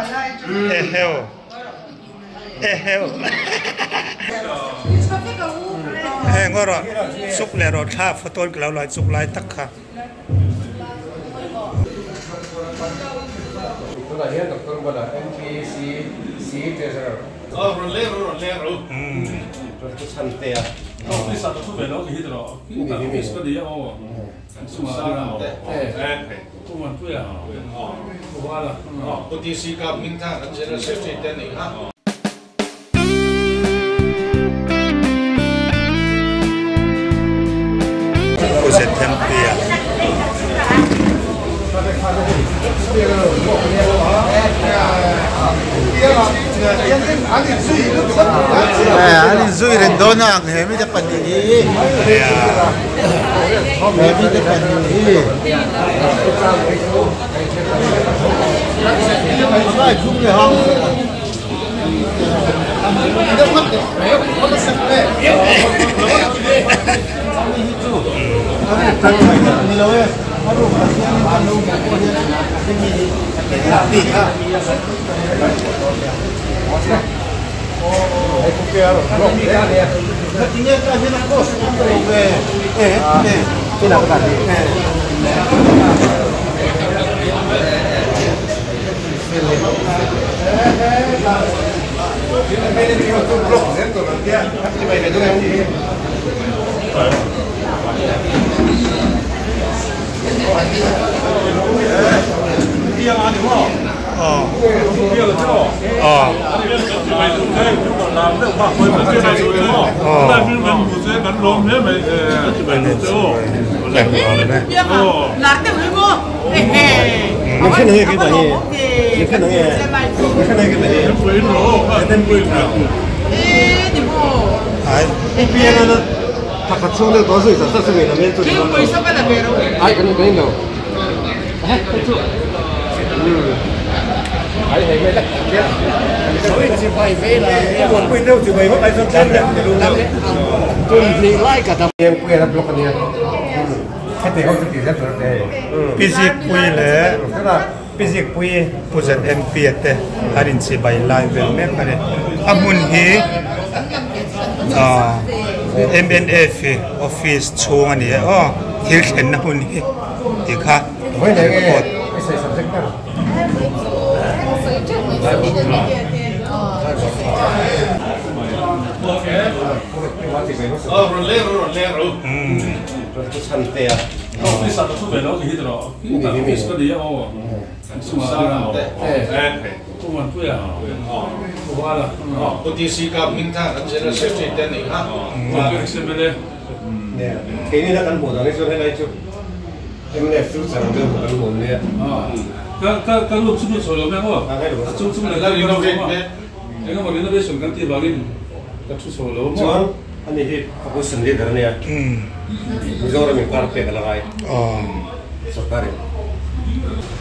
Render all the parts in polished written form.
Eheu. Eheu. Heng aw rawh chuk leh rawh thla photo in ka lo la chuk lai tak kha. Tunah hian Doctor Bala MPCC Treasurer. Pu Zethempuia. An inzui reng dawn a ang he mite pahnih hi he mite pahnih hi Pi Zikpuii leh Pi Zikpuii Pu ZMP a te an inchibai lai vel mek a ni. A hmun hi ahh mnf office chhung a ni e aw thil thlenna hmun hi tih kha report.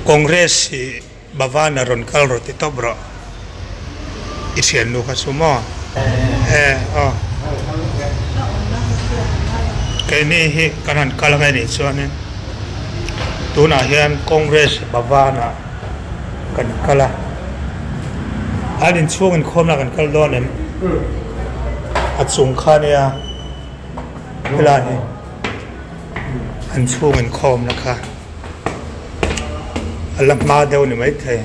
Congress hi Bhavan-a rawn kal rawh ti tawp rawh i thiannu kha chu maw e aw keini hi kan han kal ang anih chuanin tunah hian Congress Bhavan-a kan kal a an inchhung inkhawmna kan kal dawn em a chung kha nia helai hi an chhung inkhawmna kha. A la hma deuh ni maithei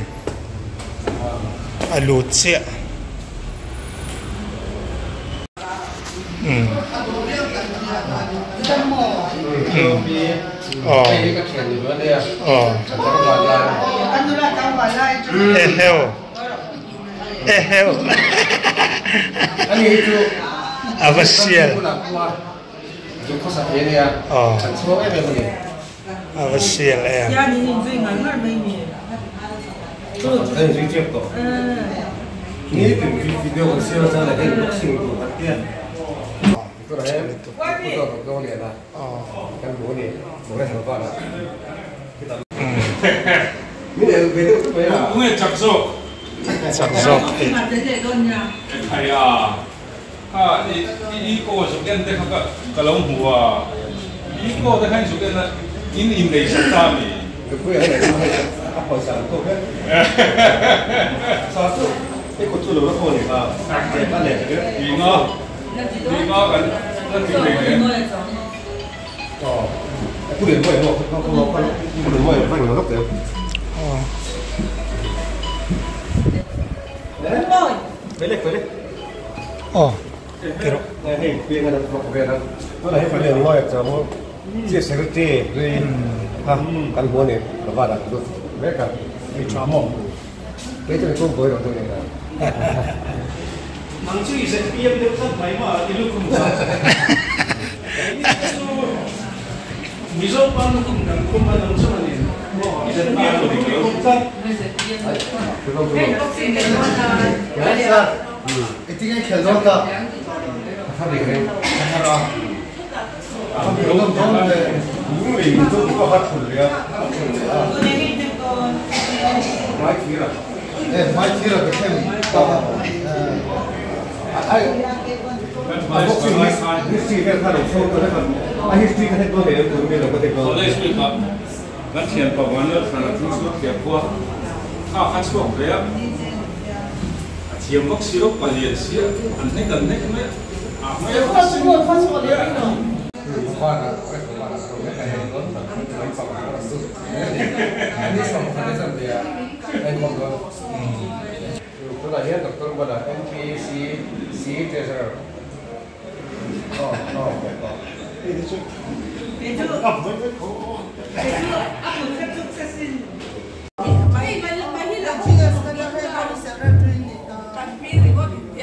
a lut chiah umm aw aw eheu eheu a va sial aw. A va sial em. Chak zawk hi.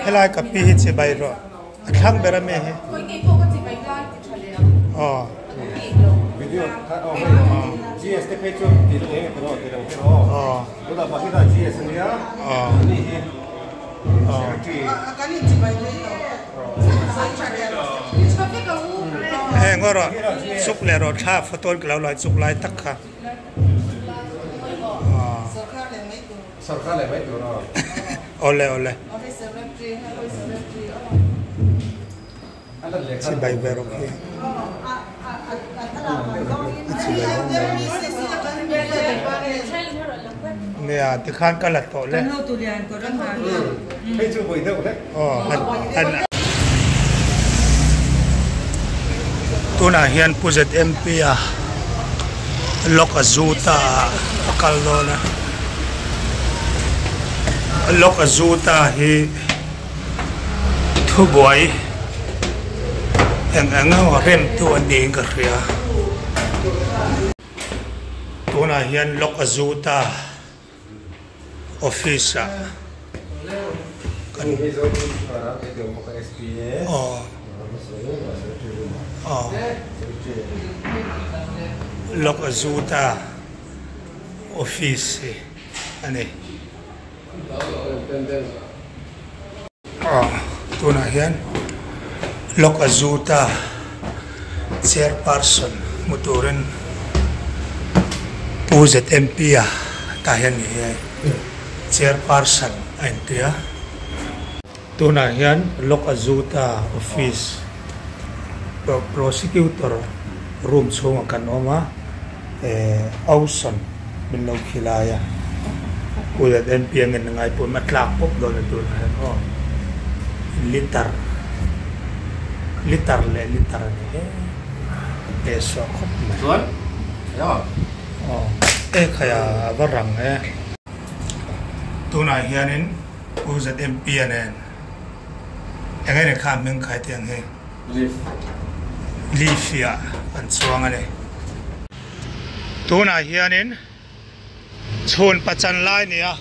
Helai ka pi hi chibai rawh a thlang ber ami hi aw heng erawh chuk leh rawh thla photo in ka lo la chuk lai tak kha awle awle chibai ve rawh khi nia tikhan ka la tawh le tunah hian Pu ZMP a lawk a zu ta a kal dawn a lawk a zu ta hi thubuai eng eng emaw rem tu a niin ka hria tunah hian lawk a zu ta. Office ah kan aw aw lawk a zut a office hi a ni aw tunah hian lawk a zut a chairperson hmu turin Pu ZMP a tah hian ni e chairperson a inti a tunah hian lawk a zut a office prosecutor room chhungah kan awm a eh Ocean min lo khilai a Pu ZMP a ngen ngai pawh a tlak pawp dawn a tunah hian aw litre litre leh litre a ni e eh suah khawp mai aw e khai a va rang e tunah hianin Pu ZMP a nen eng eng kha hming khai tih ang hi leaf ah an chuang a ni tunah hianin. Chhun pachan lai nia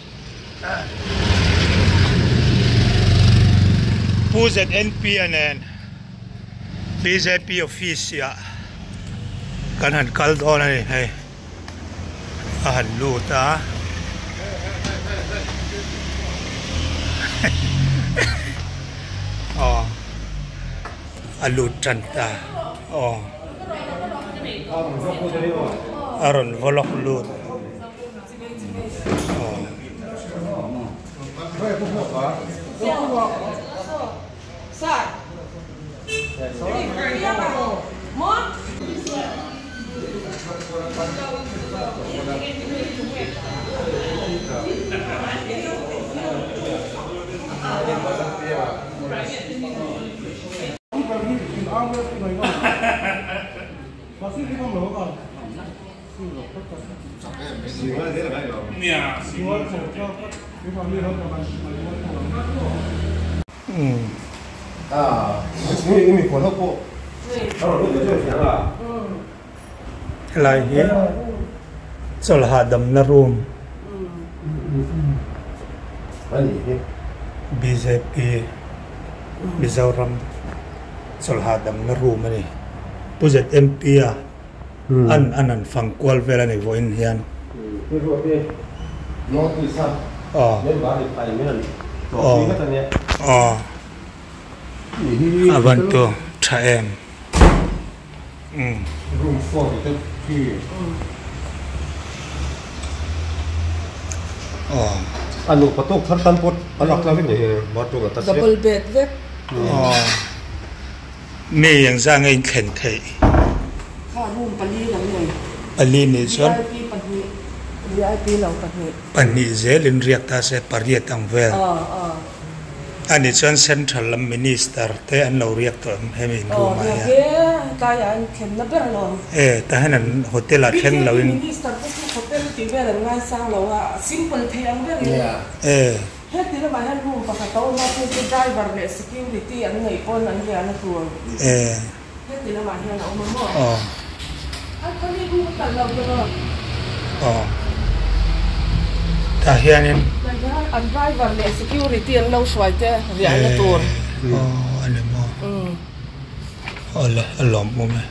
Pu ZNP a nen bjp office ah kan han kal dawn a ni hei a han lut a aw a lut tan ta aw. A rawn vaw lawk lut aw. Helai hi chawlh hahdamna room bjp Mizoram chawlh hahdamna room a ni. Pu ZMP a an an an fang kual vel a ni vawiin hian. Aw aw a van tu tha em. Room 4 te khi. Aw. A nupa tawk thar tan pawh a lak tlang vek ni hi bathroom a ta sia. Double bed vek. Aw. Mi engzah nge in thlen theih? Kha room pali kan nei. Pali nih chuan. VIP pahnih, VIP lo pahnih. Pahnih zel in riak ta se pariat ang vel. Aw aw. A nih chuan Central lam Minister te an lo riak tawh em hemi in room ah hian? Aw riak e, tlaiah an thlenna ber alawm. E, tah hian an hotel ah thleng lo in. BJP Minister te chu hotel tih vel an ngaisang lo a, simple thei ang ber in. E. Heti lamah hian room pakhat a awm a, chu chu driver leh security an neih pawn an riahna tur. E. Heti lamah hian a awm a maw? Aw. An khawni room a kalh lo deuh a. Aw. Tah hianin. Tah hian an driver leh security an lo hruai te riahna tur. E. Aw a ni maw? Umm. Aw le, a lawmawm e.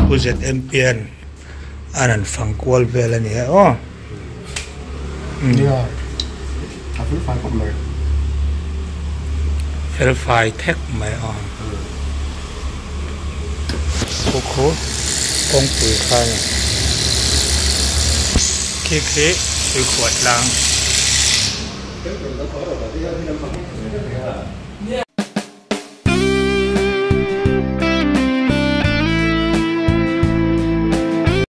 Pu ZMP an an han fang kual vel a ni e aw. Nia a fel fai khawp mai. Fel fai thek mai aw. Khu khu kawngpui kha a ni. Khi khi tuikhuah tlang.